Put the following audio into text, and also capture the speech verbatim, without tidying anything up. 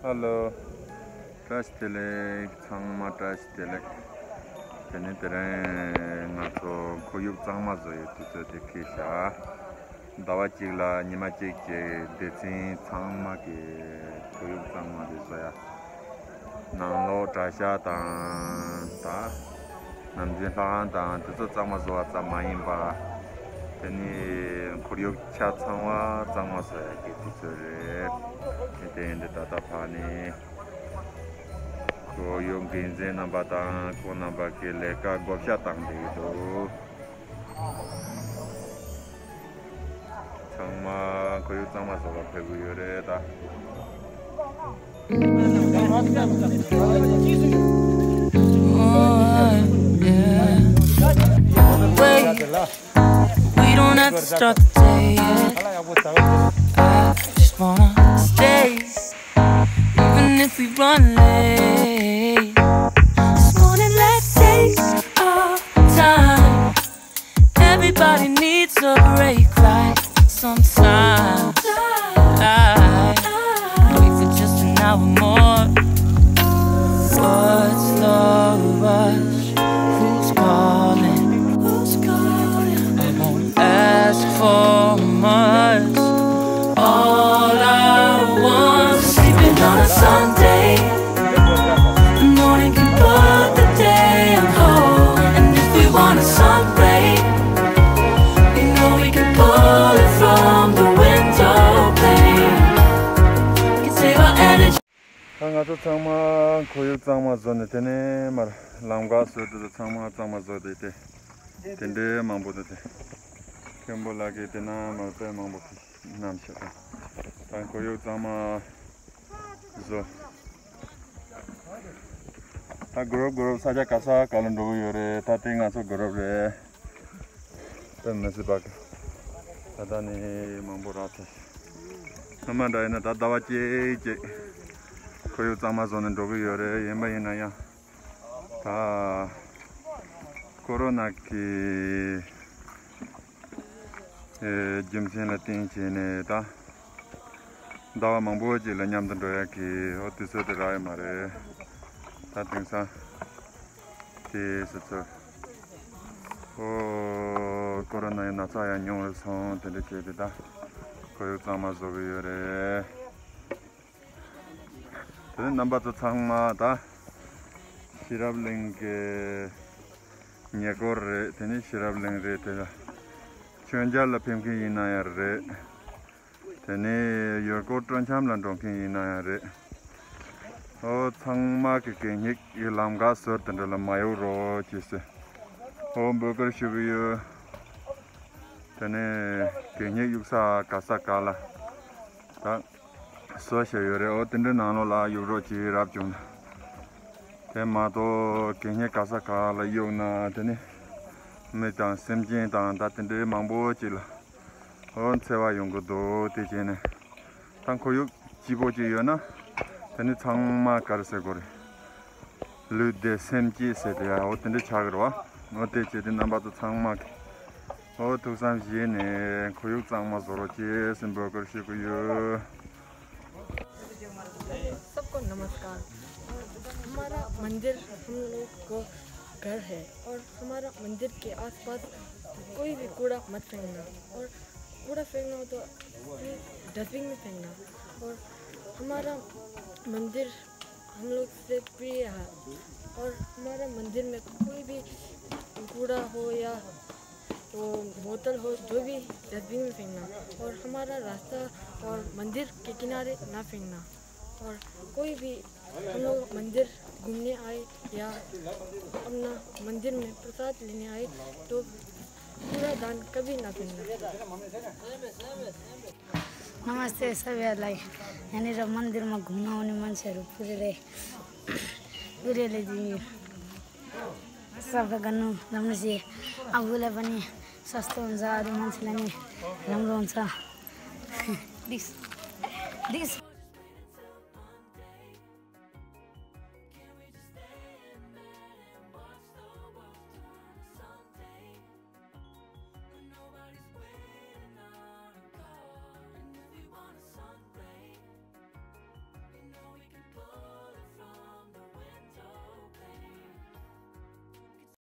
ཧ་ལོ། བཀྲ་ཤིས་བདེ་ལེགས། ཚང་མ་བཀྲ་ཤིས་བདེ་ལེགས། དེ་ནས་དེ་རིང་ང་ཚོ་ཁོར་ཡུག་གཙང་མ་བཟོ་ཡའི་དུས་ཚོད་དེ་འཁེལ་ཤག་ཟླ་བ་གཅིག་ལ་ཉི་མ་གཅིག་གཅིག་སྡེ་ཚན་ཚང་མ་གི་ཁོར་ཡུག་གཙང་མ་དེ་བཟོ་ཡ། ནང་ལོགས་གྲྭ་ཤག་དང་ད་ནམ་རྒྱུན་ལྷ་ཁང་དང་དེ་ཚོ་གཙང་མ་བཟོ་བ་ཙམ་མ་ཡིན་པ། དེ་ནི་ཁོར་ཡུག་ཆ་ཚང་བ་གཙང་མ་བཟོ་ཡ་གི་དུས་ཚོད་རེད། དེ་ཡིན་དུས་ད་ལྟ་ཕར་ནས་ཁོར་ཡུག་འགན་འཛིན་རྣམ་པ་དང་ཁོང་རྣམ་པ་གི་ལས་ཀ་བགོ་བཤའ་བཏང་བསྡད་ཀྱི་འདུག་ཚང་མ་ཁོར་ཡུག་གཙང་མ་བཟོ་བར་ཕེབས་ཀྱི་ཡོད་རེད་ད། Wait, we don't have to start the day yet. I just wanna stay, even if we run late. This morning, let's take our time. Everybody needs a break, right? Sometimes I wait for just an hour more. What's the rush? Who's calling? Who's calling? I won't ask for much. All I want is sleeping on a Sunday. The morning can put the day on hold. And if we wanna celebrate, we know we can pull it from the window pane. We can save our energy. ད་ང་ཚོ་ཚང་མ་ཁོར་ཡུག་གཙང་མ་བཟོ་ནས་དེ་ནས་མར་ལམ་ཁ་བཟོས་དུས་ཚང་མ་གཙང་མ་བཟོ་དེ་དེ་དེ་འདྲའི་མང་པོ་འདུག་དེ་མཁན་པོ་ལགས་ཀྱིས་དེ་ན་མར་དཔེ་མང་པོ་གནང་བཞག་ད་ཁོར་ཡུག་གཙང་མ་བཟོ། ད་གུ་རུབ་གུ་རུབ་ས་ཆ་ག་ས་ག་ལ་འགྲོ་གི་ཡོད་རེད། ད་དེ་ང་ཚོ་གུ་རུབ་རེད། དཔེ་མི་སྲིད་པ་གི་ད་ལྟ་ནི་མང་པོ་རག་ཚར། སྔོན་མ་འདྲ་ཡིན་ན་ད་ཟླ་བ་གཅིག་གཅིག་ཁོར་ཡུག་གཙང་མ་བཟོ་ནས་འགྲོ་གི་ཡོད་རེད། ཡིན་པ་ཡིན་ན་ཡང་ད་ཀོ་རོ་ན་གི་ཨེ་རྒྱུ་མཚན་ལ་བརྟེན་བྱས་ནས་ད་ཟླ་བ་མང་པོ་ཅིག་ལ་མཉམ་དུ་འགྲོ་ཡག་གི་འོ་དུས་ཚོད་དེ་རག་ཡོད་མ་རེད། ད་དེང་སང་དེ་སོ་སོ་ཨོ་ཀོ་རོ་ན་ཡི་ན་ཚ་ཡང་ཉུང་རུ་སོང་། དེ་འདྲ་བྱས་ཏེ་ད་ཁོར་ཡུག་གཙང་མ་བཟོ་གི་ཡོད་རེད། དེ་ནས་རྣམ་པ་ཚོ་ཚང་མ་ད་ཤེས་རབ་གླིང་གི་ཉེ་འཁོར་རེད། དེ་ནས་ཤེས་རབ་གླིང་རེད། དེ་ལ་མཆོད་མཇལ་ལ་ཕེབས་མཁན་ཡིན་ན་ཡང་རེད། དེ་ནས་ཡུལ་སྐོར་སྤྲོ་འཆམ་ལ་འགྲོ་མཁན་ཡིན་ན་ཡང་རེད། ཨོ་ཚང་མ་གི་གད་སྙིགས་ཀྱི་ལམ་ཁ་ཟུར་དེ་འདྲ་ལ་མ་གཡུག་རོགས་བྱེད་ཟེར། ཨོ་འབོད་སྐུལ་ཞུ་གི་ཡོད། དེ་ནས་གད་སྙིགས་གཡུག་ས་ག་ས་ག་ལ་ད་བཟོ་བྱས་ཡོད་རེད། ཨོ་དེ་འདྲའི་ནང་ལོགས་ལ་གཡུག་རོགས་བྱེད་རབ་བྱུང་། དེ་མ་གཏོགས་གད་སྙིགས་ག་ས་ག་ལ་གཡུག་ན་དེ་ནི་མི་དང་སེམས་ཅན་དང་ད་དེ་འདྲའི་མང་པོ་ཅིག་ལ་ཨོ་འཚེ་བ་ཡོང་གི་འདུག་དེ་བྱས་ནས་ད་ཁོར་ཡུག་སྐྱིད་པོ་ཅིག་ཡོད་ན་དེ་ནི་ཚང་མ་ག་རེ་ཟེར་དགོས་རེད། ལུས་བདེ་སེམས་སྐྱིད་ཟེར་དེ་ཨོ་དེ་འདྲ་ཆགས་ཀྱི་རེད་བ། ཨོ་དེ་བྱས་ཏེ་རྣམ་པ་ཚོ་ཚང་མ་གི་ཨོ་ཐུགས་བསམ་བཞེས་ནས་ཁོར་ཡུག་གཙང་མ་བཟོ་རོགས་བྱེད་ཟེར་འབོད་སྐུལ་ཞུ་གི་ཡོད། सबको नमस्कार। हमारा मंदिर हम लोग को घर है और हमारा मंदिर के आसपास कोई भी कूड़ा मत फेंकना और कूड़ा फेंकना हो तो डस्टबिन में फेंकना। और हमारा मंदिर हम लोग से प्रिय है और हमारा मंदिर में कोई भी कूड़ा हो या तो बोतल हो, जो भी डस्टबिन में फेंकना। और हमारा रास्ता और मंदिर के किनारे ना फेंकना। और कोई भी हम लोग मंदिर घूमने आए या अपना मंदिर में प्रसाद लेने आए तो कूड़ादान कभी ना फेंकना। नमस्ते सबैलाई। यहाँनिर मन्दिरमा घुम्न आउने मान्छेहरू पुरेरै पुरेरले दिने सफा गर्नु राम्रो छ। आफूलाई पनि स्वास्थ्य हुन्छ, अरू मान्छेलाई नि राम्रो हुन्छ। This this